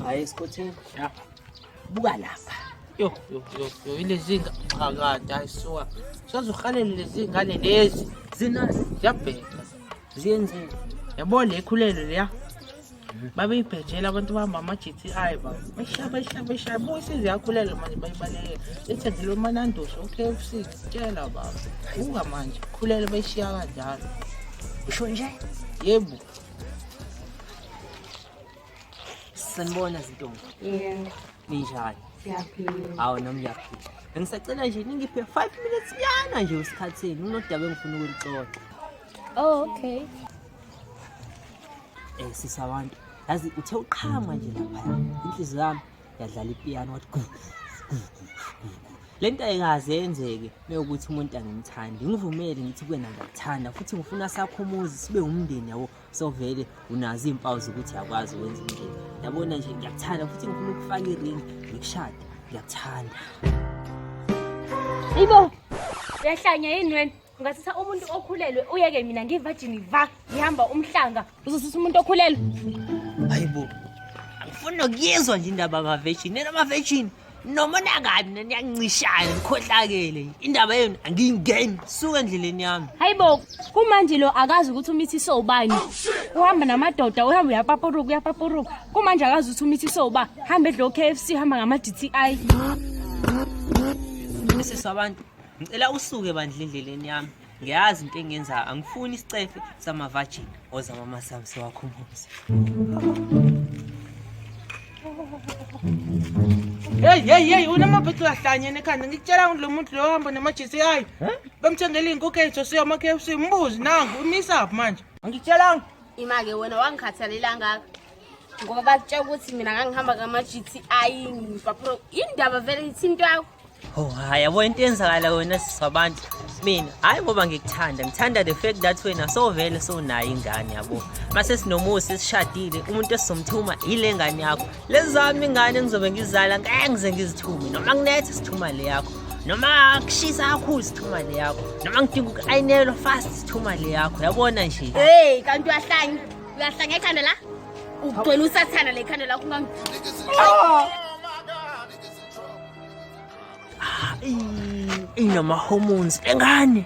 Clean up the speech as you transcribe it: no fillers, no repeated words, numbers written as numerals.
Hayi Sikhotheni. Ya. Buka lapha. Yo yo yo yo ilezi cha kade hayi suka. Sazohalele lezi ngane lezi. Zina Ziyabheka. ziyenzeni? Yabo le khulelo leya. Babeyibhejela abantu bahamba ama-GTI ba. Bayishaya bayishaya bayishaya buka isiziyakhulelwa manje bayibalekela. Ithengele uManandosi u-KFC tshela baba. Buka manje khulelo bayishiya kanjalo. Usho nje? Yebo. Sanibona zintombi. Yebo, Ninjani? siyaphila. Hawu nami ngiyaphila. Bengisacela nje ningiphe 5 minutes yana nje isikhathi senu unodaba engifuna ukuluxoxa. Oh, okay. Eh sisabantu. Yazi uthe uqhama nje lapha. Inhliziyo yami yadlala ipiyano wathi gu gu gu gu. Le nto ayikaze yenzeke mewukuthi umuntu angimthandi. Ngivumele ngithi kuwena ngiyakuthanda futhi ngifuna sakho umuzi sibe umndeni yabo. Sovele unazo iy'mpawu zokuthi uyakwazi ukwenza umndeni. Yabona nje ngiyakuthanda futhi ngifuna ukufaka iringi ngikushade. Ngiyakuthanda. Ibo, uyahlanya yini wena? Ungathatha umuntu okhulelwe uyeke mina ngiyi-virgin va ngihamba umhlanga. Uzosisa umuntu okhulelwe. Hayibo. Angifuni nokuyizwa nje indaba ama-virgin. Nina ama-virgin nomona kabi nina niyancishana nikhohlakele. Indaba yenu angiyingeni. Suka endleleni yami. Hayibo, kumanje lo akazi ukuthi umithiso ubani. Uhamba namadoda, uhamba uyapapuruka, uyapapuruka. Kumanje akazi ukuthi umithiso uba. Hamba edla o-KFC, hamba ngama-GTI. Sisi wabantu, ngicela usuke bandla endleleni yami. Ngiyazi into engiyenzayo, angifuni isicefe sama-virgin ozama sami sewakho umuzi. Hey hey hey unamabhethu ahlanyene ekhanda ngikutshela lo muntu lo hamba nama-GTI. Bamthengela iy'nkukhu ey'thosiwe ama-KFC mbuzi nangu umisaphi manje. Angikutshelanga. Ima-ke wena wangikhathalela ngaka ngoba bakutshela ukuthi mina ngangihamba ngama-GTI ngipapuro indaba vele ithi into yakho. Oh hayi yabo into eyenzakala wena sisi wabantu. Mina hayi ngoba ngikuthanda, ngithanda the fact that wena sovele sowunayo ingane yabo. Mase sinomusa esishadile, umuntu esizomthuma ile ngane yakho. Lezi zami ingane engizobe ngizala ngeke ngize ngizithume. Noma kunetha sithuma le yakho. Noma kushisa kakhulu sithuma le yakho. Noma ngidinga uku-ayinelwa fast sithuma le yakho. Yabona nje. Hey, kanti uyahlanya. Uyahlanya ekhanda la? Ugcwele usathana le ekhanda lakho ungangi. Inama hormones lengane.